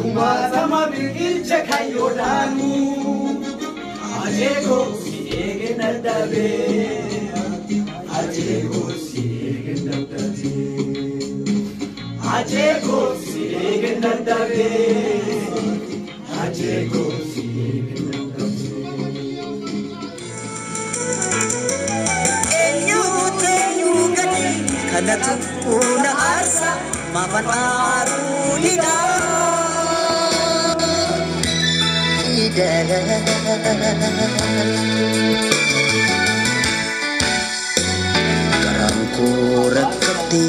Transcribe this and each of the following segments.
Kumaatama biqilche kayyoodhaanu Ajeekoo si eege dadhabee Ajeekoo si eege dadhabee Ajeekoo si eege dadhabee Ajeekoo si eege dadhabee. Eenyuutu eenyu gadi kanatu na aarsa maafan aaruu dida. Garaan koo rakkatte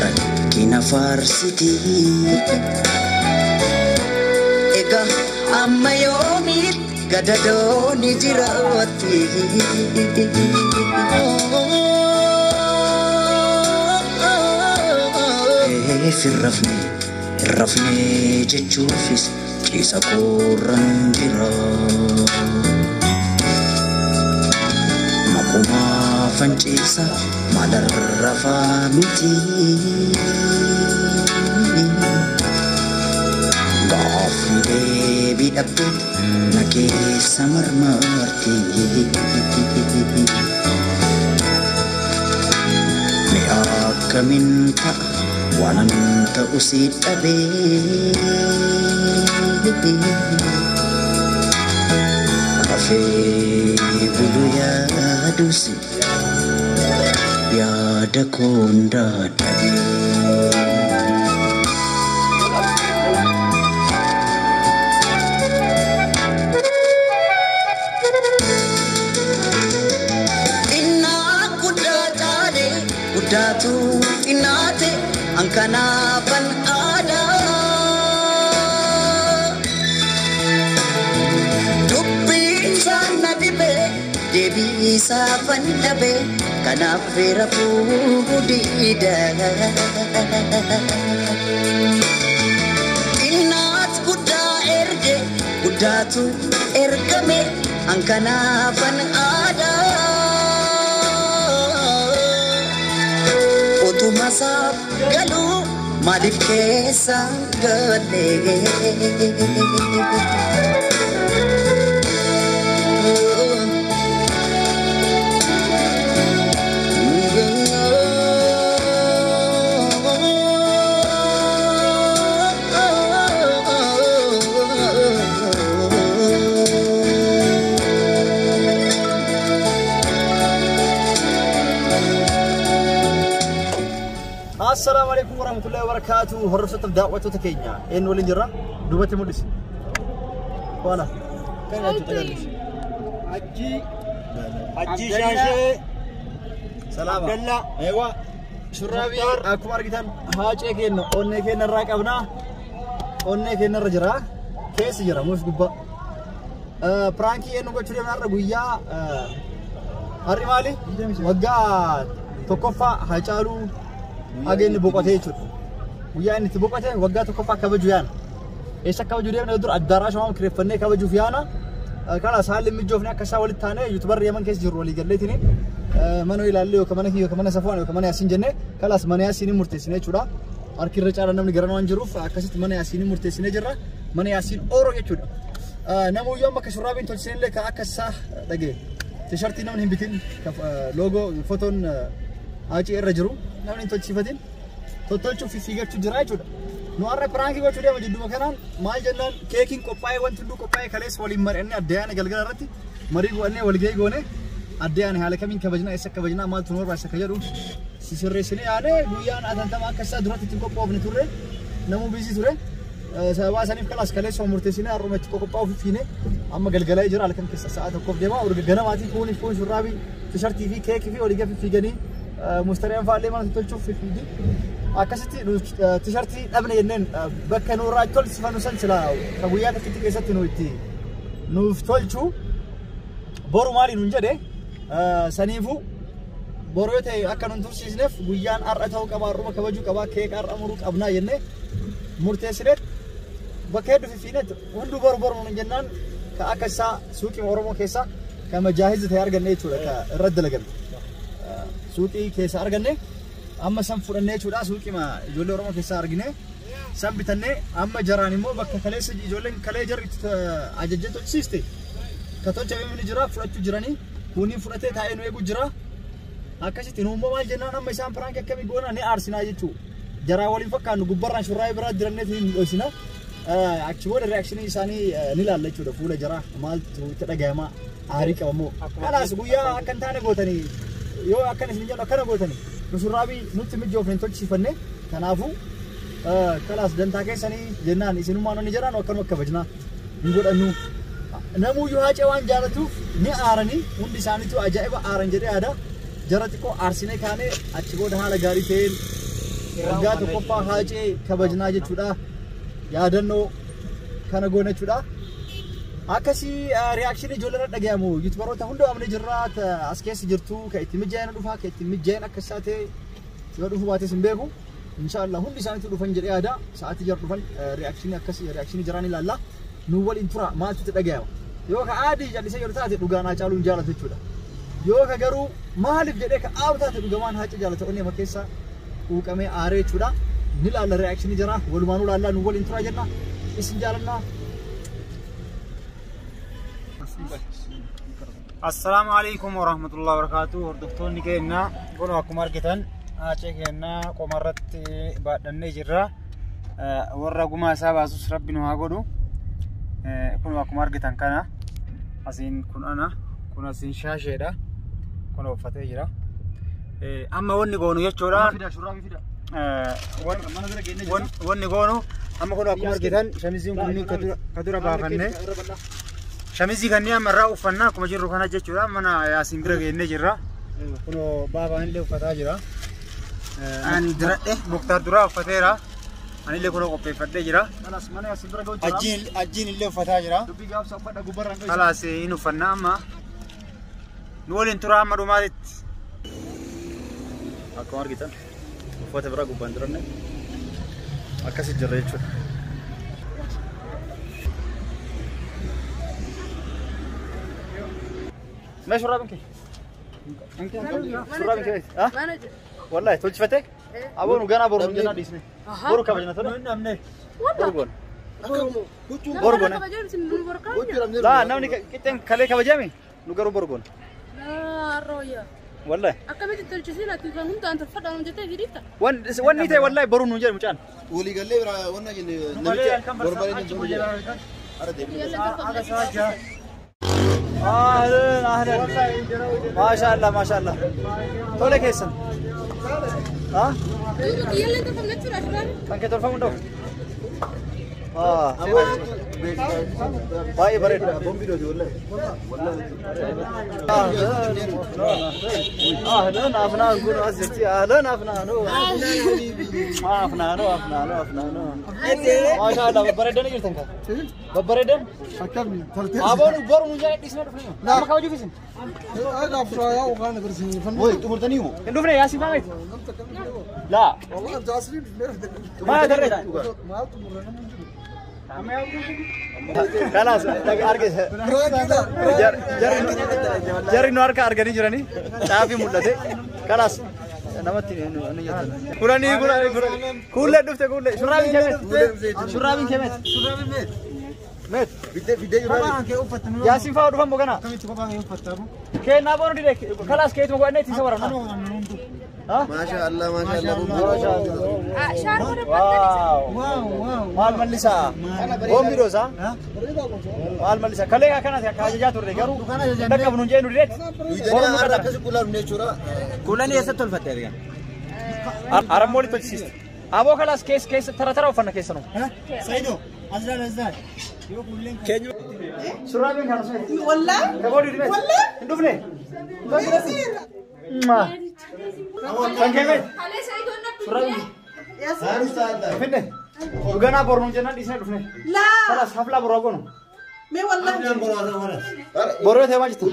rakkina faarsiti. Egaa amma yoomiitti gadadooni jiraatti. Firrafne irrafne jechuufis ciisa koorran jira. Maqumaa fanciisa maalarrafaa miti. Gaafni deebii dhabde na keessa marmarti. Mee akkamiin ta'a waanan ta'u si dhabee. Rafee bulu yaadus yaada koon dadhabee. Innaa guddaa caale guddaatu xinnaate hankanaafan aadaa. Dubbiin isaan na dhibe deebii isaafan dhabe kanaaf rafuu diida. Xinnaat guddaa erge guddaatu ergame hankanaafan aadaa. Utuma isaaf galuu maaliif keessa galee? Assalaamu alaikum warahmatullahi wabarakatuh. Hordoftoota daawwattoota keenya eenyu waliin jirra? Duubatti mul'isi. Wala. Kan jechuudha agarsiisa. Hajji Shaashee. Salaama. Abdallaa. Eewwa. Shurraabii akkuma argitan haacee keenya onnee keenya irraa qabna. Onnee keenya irra jira. Keessa jira muus gubbaa. Piraankii eenyu gochuu deemna har'a guyyaa har'i maali? Waggaa tokkoffaa Haacaaluu haga inni boqotee jechuudha. Guyyaa inni itti boqote waggaa tokkoffaa kabaju yaana. Eessa kabajuu deemna dura addaraasha waan kireeffannee kabajuuf yaana. Kanaas haalli mijoofne akka isaa walitti taanee yuutubarri Yaman keessa jirru walii galleetini. Mana ilaallee yookaan mana kiyya yookaan mana Safuwaan yookaan mana Yaasiin jennee kalaas mana Yaasiin murteessine jechuudha. Harki irra caala namni garan waan jiruuf akkasitti mana Yaasiin murteessine jirra. Mana Yaasiin Ooroo jechuudha. Namuyyuu amma akka shurraabiin tolchine illee kan akka isaa dhagee. Tishartii namni hin bitin loogoo fotoon Haacee irra jiru namni hin tolchifatin tottolchuuf fiigachuu jira jechuudha. Nu har'a piraankii gochuu deema jidduma kanaan maal jennaan keekiin qophaa'ee wanti hunduu qophaa'ee kaleessa waliin mari'annee adda yaane galgala irratti marii go'annee walgahii goone adda yaane haala kamiin kabajnaa eessa kabajnaa maaltu nu barbaachisa akka jedhu sisirreessinee yaane guyyaan atantama akka isaa duratti ittiin qophoofne turre namuu biizii ture. Sababa saniif kalaas kaleessa murteessinee har'uma itti qophaa'uuf fiine amma galgalaa jira halkan keessa sa'a tokkoof deema urga ganamaatiin kuunii kuun shurraabii tishartii fi keekii fi walii gafi fiiganii mustariyaan fa'aallee mana tolchuuf fiigi. Akkasitti tishartii dhabne jenneen bakka nurraa tolchifannu san sila ka guyyaa tokkitti keessatti nu itti nuuf tolchu boru maali nuun jedhe saniifuu boru yoo ta'e akka nun tursiisneef guyyaan har'a ta'uu qaba har'uma kabajuu qaba keeka har'a muruu qabnaa jennee murteessineet bakka hedduu fiffiineet hunduu boru boru nuun jennaan ka akka isaa suuqii Oromoo keessaa ka majaahiz ta'e arganne jechuudha ka irratti dalagame. Suuqii keessa arganne amma san fudhannee jechuudha suuqii ijoollee Oromoo keessaa argine San bitannee amma jaraan immoo bakka kaleessa ijoolleen kalee jarri ajajjee tolchisiiste. Ka tolchamee ni jira fudhachuu jiranii kuniin fudhatee taa'ee nu eegu jira. Akkasitti nu immoo maal jennaan amma isaan prank akkamii goona ni aarsinaa jechuudha. Jaraa waliin fakkaannu gubbarraan shurraayii biraa dirannee hin dhoysina. Achi booda reakshinii isaanii ni ilaalla jechuudha fuula jaraa maaltu itti dhagahama aarii qabamoo. Kanaas guyyaa akka hin taane gootanii yoo akkan isin jedhu akkana gootanii nu shurraabii nutti mijoofne hin tolchisiifanne kanaafuu kalaas dantaa keessanii jennaan isinummaan inni jedhaan akkanuma kabajnaa hin godhannu. Namuyyuu Haacee waan jaalatuuf ni aaranii hundi isaaniitu ajaa'iba aaran jedhee yaada. Jara xiqqoo aarsinee kaanee achi booda haala gaarii ta'een waggaa tokkoffaa Haacee kabajnaa jechuudha. Yaadannoo kana goone jechuudha. Akkasii reakshinii ijoollee irra dhagahamu yuutubaroota hunda waamnee jirra as keessa jirtu kan itti mijaa'in dhufa kan itti mijaa'in akka isaa ta'e yoo dhufu baates hin beeku. Inshaallah hundi isaaniitu dhufan jedhee yaada. Sa'aatii jara dhufan reakshinii akkasii reakshinii jiraan ilaalla. Nu waliin tura maaltu itti dhagahama. Yoo ka aadii jallisee yeroo taate dhugaan Haacaaluu hin jaalatu jechuudha. Yoo ka garuu maaliif jedhee ka aaru taate dhugamaan Haacee jaalata onnee keessa quuqamee aaree jechuudha. Ni ilaalla reakshinii jira walumaanuu ilaalla nu waliin tura jenna. Isin jaalannaa. Assalaamu alaikum warahmatullahi wabarakatuh. Hordoftoonni keenya kun akkuma argitan Haacee keenya qomarratti baadhannee jirra. Warra gumaa isaa baasus rabbi nu haa godhu. Kun akkuma argitan kana asiin kun ana kun asiin shaasheedha. Kun uffatee jira. Amma wanni goonu jechuudha. Wanni goonu amma kun akkuma argitan shamiziin kun ka dura baafanne. Shamizii kanneen amma irraa uffannaa akkuma jirru kana jechuudha. Mana Yaasiin bira geennee jirra. Kunoo baabaan illee uffataa jira. Ani diradhe. Muktaar duraa uffateera. Ani illee kunoo qopheeffadhee jira. Kalaas mana Yaasiin bira ga'u jira. Ajjiin illee uffataa jira. Dubbii gaafsa uffadha gubbarraan dhoysa. Kalaas hin uffannaa amma. Nu waliin tura amma dhumaatitti. Akkuma argitan uffata biraa gubbaan diranne akkasi jirra jechuudha. ما شرابك؟ شرابك ها؟ والله تولشفتك؟ أبو نجانا برو نجانا ديسني. برو كابجنا تنا؟ برو. برو. لا نوني كتن خلي كابجامي نجارو برو. لا رويا. والله. أكمل تولشسينا تفهمت أنت تفضل أنا جت فيريتا. ون نيته والله برو نجار مشان. ولي قال لي برا ونا جن نبي برو برو نجار. أهلاً أهلاً ما شاء الله ما شاء الله تولي كيسن ها؟ كان كتر فهم دو باي بريد أهلاً أفنان كونوا عزتي أهلاً أفنانو أفنانو أفنانو أفنانو ما شاء الله بريدن يجرتن كا بريدن أبون برو نجاي ديسنا دفنيو لا ما كاوجو فيسن أنا فرايا وغانا برسني وي تمرتنيو دفني يا سيفا لا والله جاسرين ما دريت ما تمرنا خلاص arge jarri nu harka arganii jiranii caafii mul'ate خلاص namatti ni jettan kuranii kuranii kuranii kuullee dhufte kuullee shurraabiin kemet shurraabiin kemet Shurraabiin meet meet bidde bidde Yaasiin fa'aa dhufan bogana Akkamitti kophaa kee uffattaa bu? Kennaa boonu dide خلاص keetuma godhannee ittiin sabaramna. ما شاء الله ما شاء الله Waaw maal mallisaa boombi dhoosaa maal mallisaa kalee akkanati akka ajajaa turre garuu dhaqqabnu hin jee nu dideet boru nu qaxarre. Kuulanii eessatti tolfatte argan? Arammoo walitti tolchisiiste. Aboo kalaas keessa keessa tara tara uffanna keessanuu. Sayido aslaan aslaan yoo kuuleen Surraabiin kana sun. Wallahi. Kaboodi dibeet. Hin dhufne. Kan keemet. Surraabiin. Finne. Dhuganaa boru nuun jennaan dhiisnee dhufne. Laa. Kalaas haflaa boru haa goonu. Mee wallahi. Boru yoo ta'e maal jettu?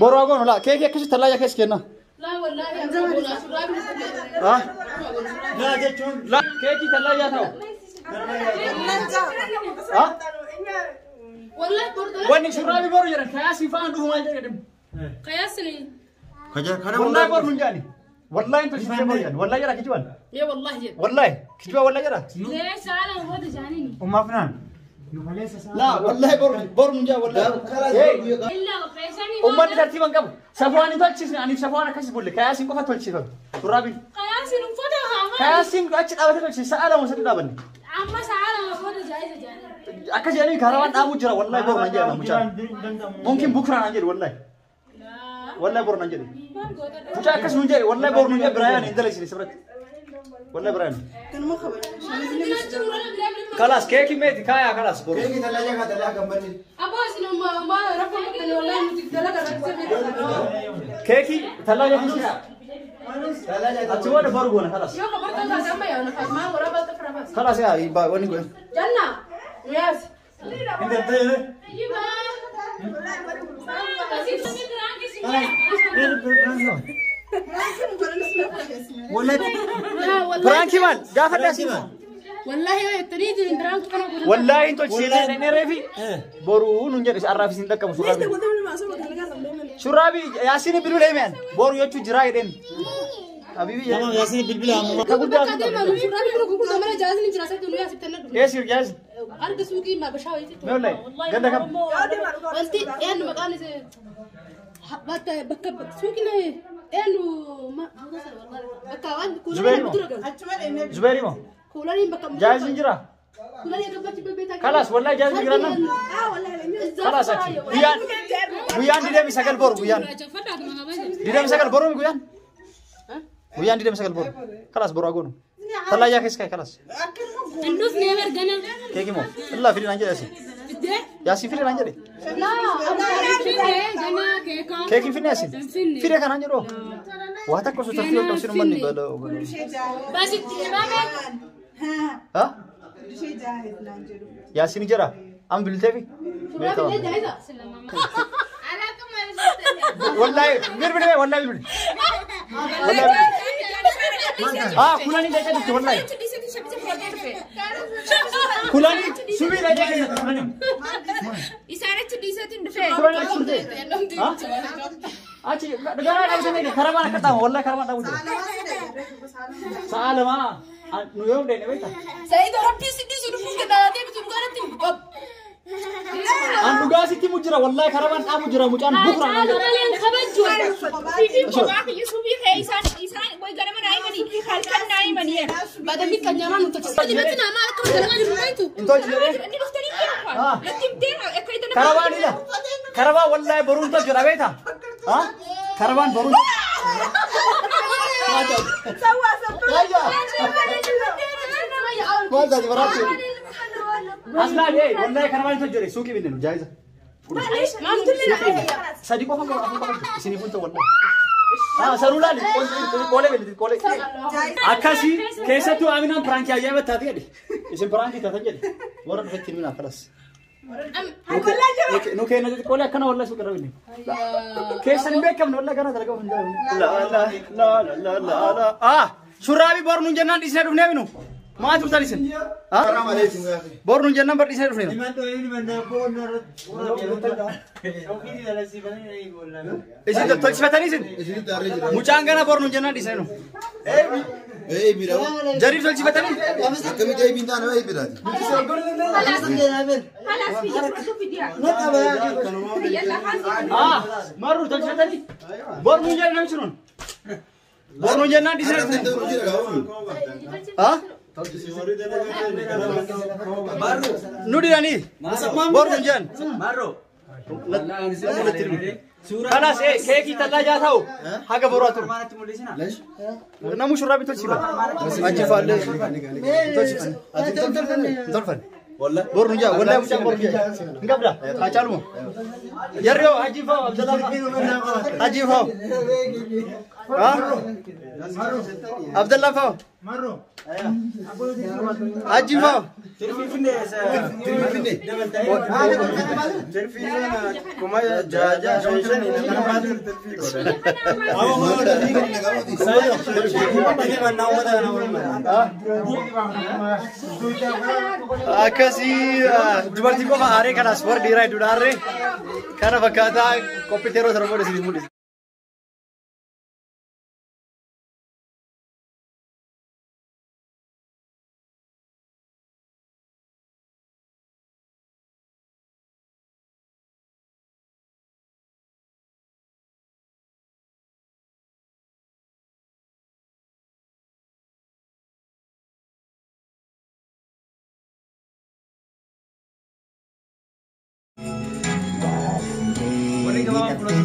Boru haa goonu laa keekii akkasitti tallaaja keessa kenna. Ah? Laa jechuun Laa keekii tallaaja ta'u. Ah? Wanni shurraabii boru jedhan kayaasii fa'aan dhufu maal jedhe dhimma. Kayaasni. Burnaa boru nuun jedhani. Wallahi tolchisiisee boru jedhan. Wallahi jedha kijiban. Ee wallahi jedhe. Wallahi kijiba wallahi jedha. Lee saala booda jaaniin. Ummaaf naan. Nu kaleessa sa'a. Laa wallahi boru boru nun jaa wallahi. Illaa qopheessanii. Uummanni tartiiba hin qabu. Safuwaan hin tolchisne aniif safuwaan akkas bulle. Kayaasiin qofa tolchifame. Shurraabiin. Kayaasiin uffata haamaa. Kayaasiin achi dhaabatee tolchise sa'a 2 3 dhaabanne. Amma sa'a 2 booda jaayisa jaaniin. Akka jedhanii karawaan dhaabuu jira wallahi boru nan jedha mucaan. Mumkin bukraa nan jedhu wallahi. Wallahi boru nan jedhu. Mucaa akkas nun jedhe wallahi boru nun jedhe Biraayan hin dalagsine sirriitti. Wallahi Biraayan. Kalas keeki meeti kaayaa kalas boru. Keeki talaaja kaa talaa gammadni. Abbaa isin amma rakkoo qabdanii wallahi nuti dalaga rakkisee. Keeki talaaja keessa. Achi booda boru goona kalas. Yoo kabartoo taate amma yaa nafa maa waraabaa xafra baas. Kalas yaa wanni goone. Janna yaas. Hin danda'e. Piraanki maal gaafa dhaasi. Wallahi yoo jettanii jirin piraanki kana godhatan. Wallahi hin tolchisiisee dheeree fi boruu nun jedhe arraafis hin dhaqqabu shurraabii. Shurraabii Yaasiin bilbilee mi'an boru jechuu jiraa jedheen. Habibi jedheen. Yaasiin bilbila amma. Ka guddaa Bakka deemaa nu shurraabii bira gurguddaa mana jaasni jira asatti nu yaasiftan na dhufe. Eessi jaasi. Arga suuqii ma bashaa wayiitti. Mee wallahi ganda kam. Wanti eenyu maqaan isaa bakka suuqii na eenyu bakka waan kuulanii dura galu. Zubeeri moo. Kuulanii bakka. Jaasi jira. Kuulanii gabbatti bebeetaa. Kalas wallahi jaasi jira nan. Kalas achi. Guyyaan guyyaan 29 boru guyyaan. 29 boru guyyaan. Guyyaan 29 boru. Kalas boru agoonu. Talaayaa keessa kaa'e kalas. Indus never gana. Keeki moo. Illaa fidii naan jedhe asi. Yaasiin fidii naan jedhe. Keekiin finne asin. Fidee kanaan jedhu. Waa takka osoo tartiiba qabsiin uummanni bala. Ha? Yaasiin jira. Amma bilbilteefi? Wallahi bilbilee wallahi bilbile. Wallahi bilbile. Ah kulani dhaqee dhufte wallahi. Kulani subii dhaqee kennate kulani. Isaan achi dhiisatiin dhufe. Kulani achi dhufte. Achi garaa dhaabsanii karabaan akka dhaamu wallahi karabaan dhaamu jira. Sa'a 2 nu yoom deene beektaa? Sa'iid rabbii si dhiisu dhufuu kennaatee bitu dhugaatti hin qabu. An dhugaa sitti mu jira wallahi karabaan dhaamu jira mucaan bukraa naan jedhe. Maleen kabajju. Fiifiin kophaa kiyya subii kee isaan isaan way ganama naa himanii halkan naa himanii. Badamni kan nyaamaa nu tolchisa. Dibatti naa maal akka dalagaa jiru beektu. Hin tolchi jedhee. Inni dhuftanii jiru kwaa. Natti himtee akka itti Karabaan ila. Karabaan wallahi boruun tolchu dha beektaa? Ha? Karabaan boruun. Maal taati baraatti? Aslaan ee wallahi karabaan tolchu jedhe suuqii binne nu jaayiza. Sadi qofa qaba afur qofa isiniif hunta wallahi. Ah saruu laali qoolee biliti qoolee. Akkasii keessattuu Aminaan piraankii ajaa'iba taate jedhe. Isin piraankii taatan jedhe. Warra dhufetti himinaa kalas. Nu kenna xixiqqoolee akkana wallahi suuqii irra binne. Keessan hin beekamne wallahi kana dalagaa hin jiru. La la la la la la. Ah shurraabii boru nun jennaan dhiisnee dhufnee minu. Maa turtan isin? Boru nun jennaan bar dhiisnee dhufnee. Isin tolchifatanii isin? Mucaan gana boru nun jennaan dhiisnee nu. Eebira. Jariif tolchifatanii? Akkamitti eebiin taana eebiraati? Ah marru tolchifatanii? Boru nun jennaan namichi nun. Boru nun jennaan dhiisnee dhufnee. Ah? Nu didanii? Boru nun jedhan. Kanas keekii tallaa ta'u haga boruu haa turu. Namu shurraabii tolchifate. Achi faallee tolchifate. Hin tolfanne. Boru nu jaa wallahi mucaan boru jaa. Hin qabda haa caaluma. Jarri hoo hajii fa'aa Abdallaa fa'aa. Hajii fa'aa. Abdallaa fa'aa. Hajii fa'aa. Akkasii dubartii qofa aaree kanaas warri dhiiraa hedduudha aaree kana fakkaataa qophii yeroo sana booda isiniif mul'isa. Warri gabaabaa fudhatu.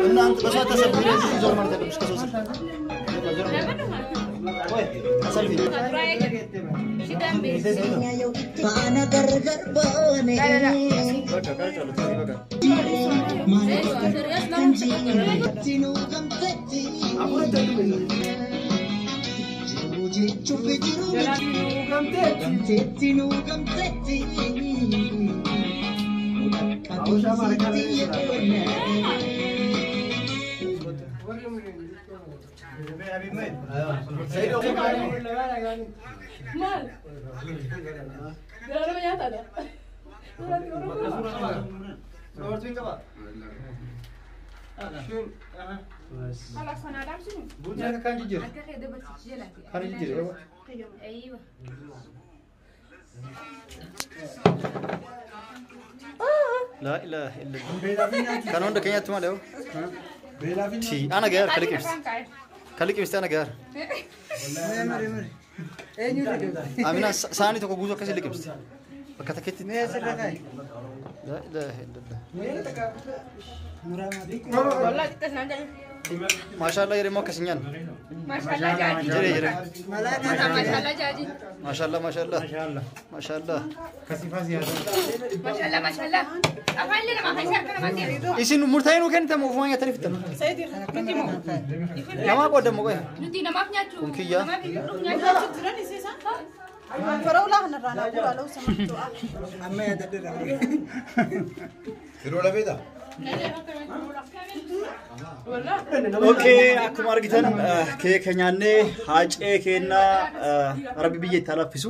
እናንተ በሷ ተሰብስበን ዞር ማለት አይደለም። ከሰው ስር አሰልፊ Maal? Gara nama nyaataadha. خلاص انا دامسون. Kan jijjiiru. Kan jijjiiru. ايوه. Laa ilaaha illallah. Kan hunda keenyatti malee hoo? Ana gaar kaliqibsi. Kaliqibsi ana gaar. Amina saanii tokko guutuu akkasii liqibsi. Bakka takkeetti. Laa ilaaha illallah. والله تسمع. Maashaallah yeroo immoo akkas hin nyaanne. ما شاء الله جاجي. Jiree jiree. ما شاء الله جاجي. Maashaallah maashaallah. Maashaallah. ما شاء الله ما شاء الله. افعل لنا ما خيسر كنا ما تيجي. Isin murtaa'ee nuu kennitan moo ofumaa nyaatanii fixan? Namaa qoodammoo qoya. Nuti namaaf nyaachuu. Kun kiyya. Namaaf nyaachuu. فراولة هنرانا قول لو سمحتوا. Yeroo labeeta? Okay, akkuma argitan keeka nyaannee haacee kennaa rabbi biyya itti halaffisu.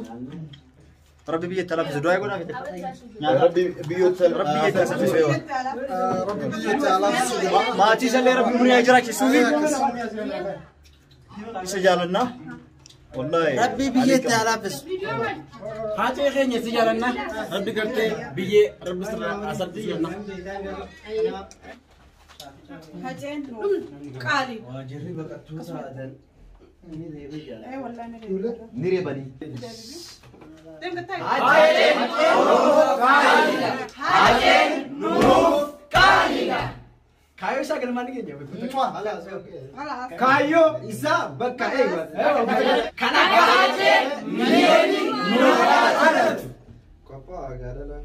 Rabbi biyya itti halaffisu. Du'aa godhaa fite. Rabbi biyyoota Rabbi biyya itti halaffisu. Rabbi biyyoota halaffisu. Maatii isallee rabbi umurii haa jiraachisuu fi isa jaalannaa. Wallaahi. Rabbi biyyeetti haa laaffisu. Haacee keenya si jaalanna. Rabbi gartee biyyee rabbi sirraa asabti jenna. Haceen qaali. Waajirri baqattuu taatan Ee wallahi ni reeba. Ni reebanii. Deem gattaa. Kaayyoo isaa galmaan ni keenya. Kaayyoo isaa bakka eegala. Kan akka Haacee miliyoonii nu haa dhalatu. Qophaa gaara laan